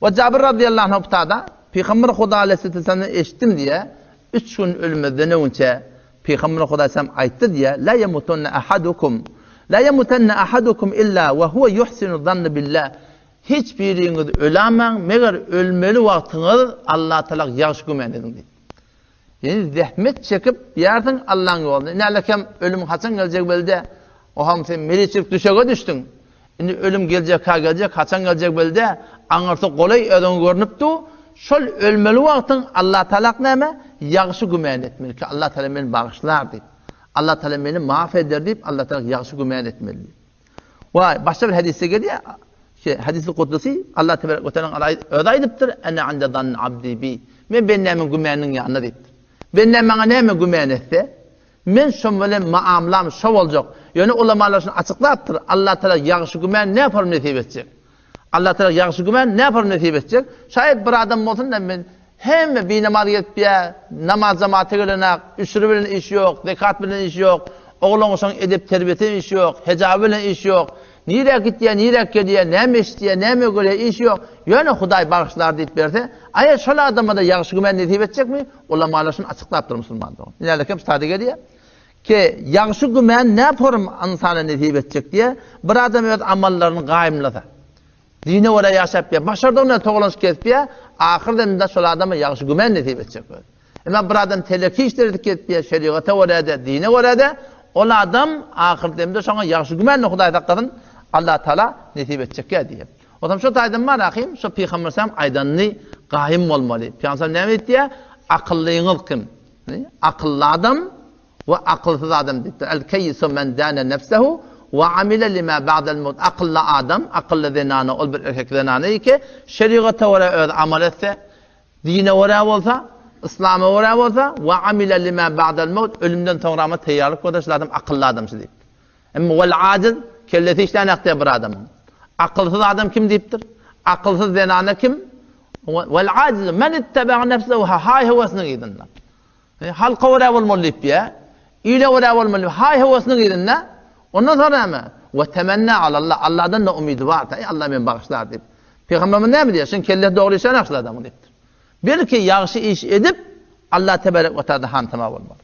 We Jabir razyýallahu anhu tada, Pygamber Huda aleýhissalam eşitdim diýýär, üç gün ölmezden öňçe Pygamber Huda aleýhissalam aýtdy diýýär, La ýemutunna ahadukum, la ýemutanna ahadukum illa we huwe ýuhsinu zanna billah. Hiç biriňiz ölämäň, meger ölmeli wagtyňyz Allah Taala ýagşy güman ediň diýdi. Ýani zähmet çekip diýersiň Allaň ýolunda. Indi älekam ölüm haçan geljegi belli däl. Oham sen meliçilik düşege düşdüň. Indi ölüm geljek-ha geljek, haçan geljegi belli däl. Aňyrsy golaý özüňe görnüp dur. Şol ölmeli wagtyň Allah Taala näme? Ýagşy güman etmeli ki, Allah Taala meni bagyşlar diýip. Allah Taala meni maaf eder diýip, Allah Taala ýagşy güman etmeli diýip. We başga bir hadysda gelýär, ki hadysy kudusy Allah tebarek we teala özi aýdypdyr, Ene inde zanni abdi bi. Men bendämiň gümanynyň ýanynda diýipdir. Bendäm maňa näme güman etse, men şo bilen maamlam şo boljak. Ýöne ulamalar şuny açyklapdyr, Allah Teala ýagşy güman näpar nesip etjek? Allah Teala ýagşy güman näpar nesip etjek? Şaýat bir adam bolsun-da men Hemme binamaz gezipýär, namaz jemata gelenak, üşri bilen işi ýok, zekat bilen işi ýok, oglan-uşagyň edep-terbiýesi bilen işi ýok, hejaby bilen işi ýok. Nirä gitýär, nirä gelýär, näme eşidýär, näme görýär, işi ýok. Ýöne Hudaý bagyşlar diýip berse, aýa şol adama-da ýagşy güman nesip etjekmi? Ulamalar şuny açyklapdyr musulman dogan. Ine, şu taýda gelýär. Ki, ýagşy güman näporum ynsana nesip etjek diýýär. Bir adam öz amallaryny gaýymlasa. Dine görä ýaşap ýa başardygyna togalanyşyk kesip ýa, ahyr demde şol adama ýagşy güman nesip etjek öz. Emma bir adam teleki işler edip kesip ýa, şerigata görä-de, dine görä-de, ol adam ahyr demde şoňa ýagşy gümanyny Hudaý saklasyn, Allatagala nesip etjek ýa diýip. Onsoň şo taýdan bar ahym, şo Pygamber salam aýdanyny gaýym bolmaly. Pygamber salam näme diýipdi? Akyllyňyz kim? Akylly adam We akylsyz adam diýipdir. El keýisu men däne nefsehu we amile lima ba'del mewt. Akylly adam, akylly zenana, ol bir erkek zenana ki, şerigata görä özi amal etse, dine görä bolsa, yslama görä bolsa, we amile lima ba'del mewt, ölümden soňrama teýýarlyk görse, şol adam akylly adamçy diýipdir. Emma wel ajiz, kellesi işlänok diýýär bir adamyň. Akylsyz adam kim diýipdir? Akylsyz zenana kim? Wel ajiz men itteba nefsehu haý-höwesiniň yzynda. Halka görä bolmaly diýip diýýär. Ile görä bolmaly diýip, haý-höwesiniň yzynda. Ondan soň näme? We temenna alallah. Allahdan-da umydy bar. Eý, Allah meni bagyşlar diýip. Pygamberimiz näme diýýär? Şuň kellesi dogry işlän ýagşy adamyň diýipdir. Belki ýagşy iş edip, Allah tebarek we taala hantama bolmaly.